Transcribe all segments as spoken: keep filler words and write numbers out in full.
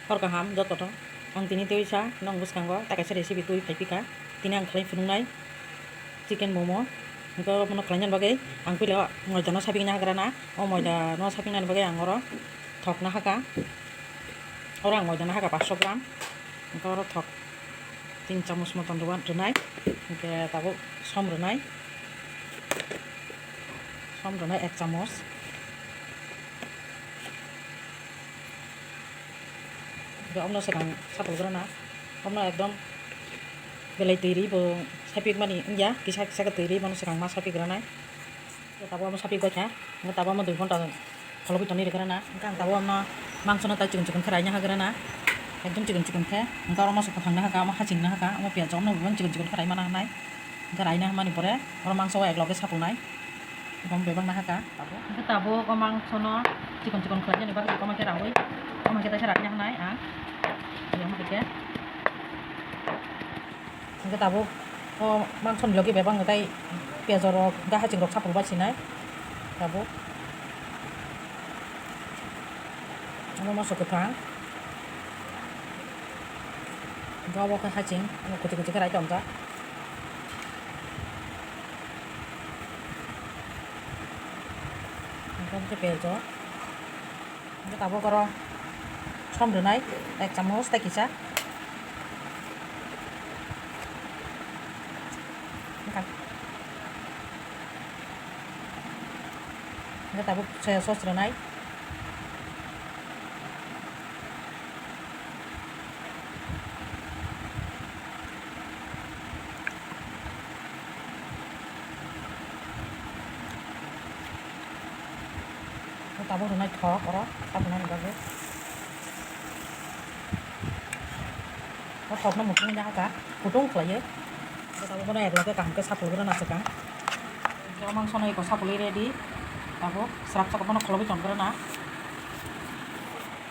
Hor kaham joto to. Ang tini tei sa nong bwskango ta kaisa recipe twi phai pika. Tini ang khlai phunuknai chicken momo. Hwnkhe omono khlaina bagwi ang puila moidano sapikna hagrana. O moidano sapiknani bagwi ang oro thokna haka. Oro ang moidano haka paanch sho gram. Hwnkhe oro thok tin chamus moton rwnai. Hwnkhe tabuk som rwnai. Som rwnai ek chamus. Hwnkhe omono swkang sapulgrana. Omono ekdom belai twi rwi bo sapikmani wngya, kisa kisa khe twi rwi bono swkang ma sapikgranai. Tabuk omo sapikbaikha, hwnkhe tabuk omo dui ghonta kholobwi tonwi rwgrana. Hwnkhe ang tabuk omono mangsono tai chikon chikon khe raina hagrana, ekdom chikon chikon khe. Hwnkhe oro moso kwthangna hakha, omo hachingna hakha, omo piyaj rokno bo chikon chikon khe raimana hnai. Hwnkhe raina hwnmani pore oro mangso o ekloge sapulnai. Bom bebak nahaka tabuk. Hwnkhe tabuk o mangsono chikon chikon khlainani bagwi tongma khe raui. Tongma khe teisa rakna hnai ang. Yang hwnkhe. Hwnkhe tabuk o mangsoni logi bebak nw tei piyaj rok, haching rok sapul bai sinai. Tabuk. Omo moso kwthang. Hwnkhe obo khe haching, omo kwchwi kwchwi khe rai tongjak. Hwnkhe omo khe piyaj o. Hwnkhe tabuk oro som rwnai ek chamus tei kisa. Hwnkhe tabuk soya sauce rwnai. Tabuk rwnai thok oro, tabuk rwnani bagwi. O thokno muchungwi nahaka, kutung khlaiwi. Tabuk bono ekloge kaham khe sapulwi rwna swkang. O mangsono eko sapulwi ready. Tabuk swrapsa bono kholobwi tongkhe rwna.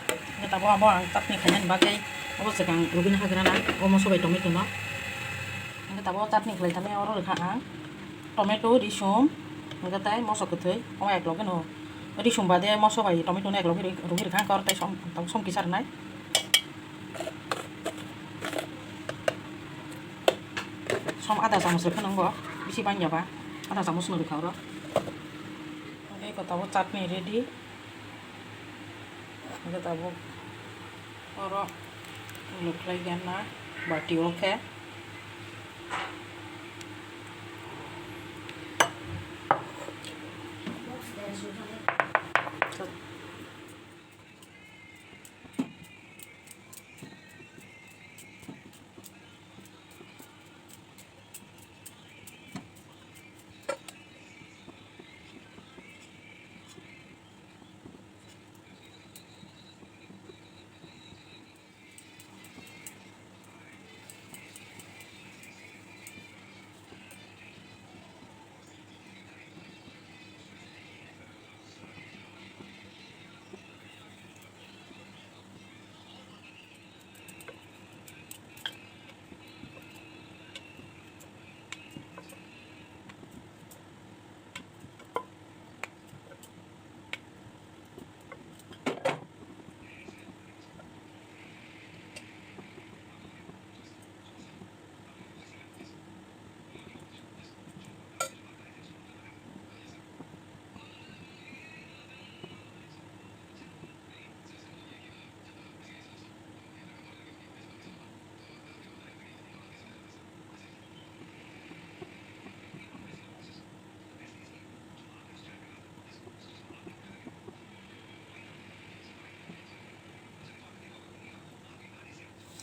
Hwnkhe tabuk abo ang chutney khainani bagwi abo swkang rwgwino hagrana, o moso bai tomato no. Hwnkhe tabuk chutney khlai thangwi oro rwkha ang tomato, risum, hwnkhe tei moso kwthwi, omo ekloge no risum baade moso bai tomato no ekloge rw-, rwgwi rwkha, hwnkhe oro tei som, tabuk som kisa rwnai. Som ada chamus rwkha nang bo, bisi bangya ba ada chamus no rwkha oro. Hwnkhe eko tabuk chutney ready. Hwnkhe tabuk oro nukhlai gana bati o khe.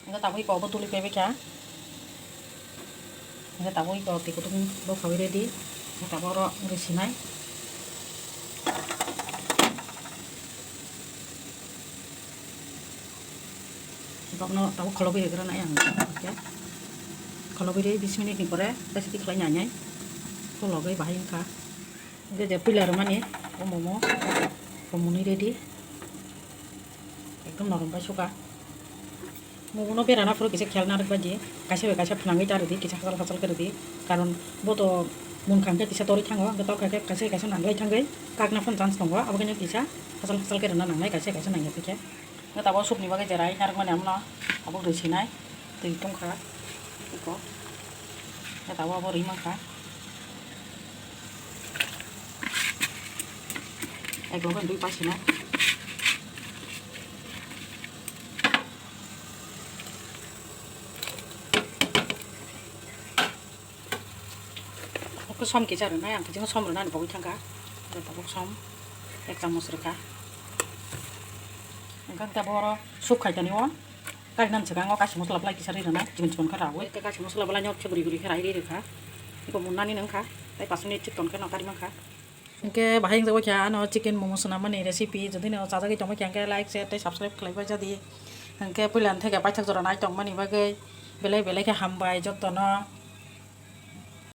Hingke tabuk iko obo tuli paibaikha. Hingke tabuk iko twi kutung boksawi ready. Hingke tabuk oro wngwi sinai. Bokno tabuk kholobwi rwgwrana yang hingke. Kholobwi rwi bis minute ni pore tei siti khlai nai nai. Kholobwi bahai wngkha. Hingke je puila rwmani o momo, o mwnwi ready. Ekdom norom bai suka. Momo no berana phuru kisa khel narwk bai di. Kaisa bai kaisa phnangwi ta rwdi, kisa hachal hachal khe rwdi. Karon bo to munkha hingke kisa torwi thango, hingke torkha khe kaisa bai kaisa nanglai thangwi kakna phano chance tongo. Abo khe no kisa hachal hachal khe rwna nangnai, kaisa bai kaisa nangya khe. Tabuk soup ni bagwi jerai narwkmani amno tabuk rwi sinai, twi tongkha eko. Tabuk abo rwi mankha. Eko khe twi pasinai. Tabuk som kisa rwnai, ang kiching som rwnani bagwi thangkha. Tabuk som ek chamoch rwkha. Hwnkhe tabuk oro soup khaitani o. Kari nan swkang o kaisa mosola belai kisa ri rwnai, chikon chikon khe raui. Tei kaisa mosola belai no khe guri guri khe rai ri rwkha. Eko munnani nang kha, tei pash minute chikon khe no kari mankha. Hwnkhe bahai wngjago khe ano chicken momo swnamani recipe, jodi no chajagwi tongma khe hwnkhe like, share tei subscribe khlaibai jadi. Hwnkhe puila theke paithak jora nai tongmani bagwi belai belai khe hambai jotono.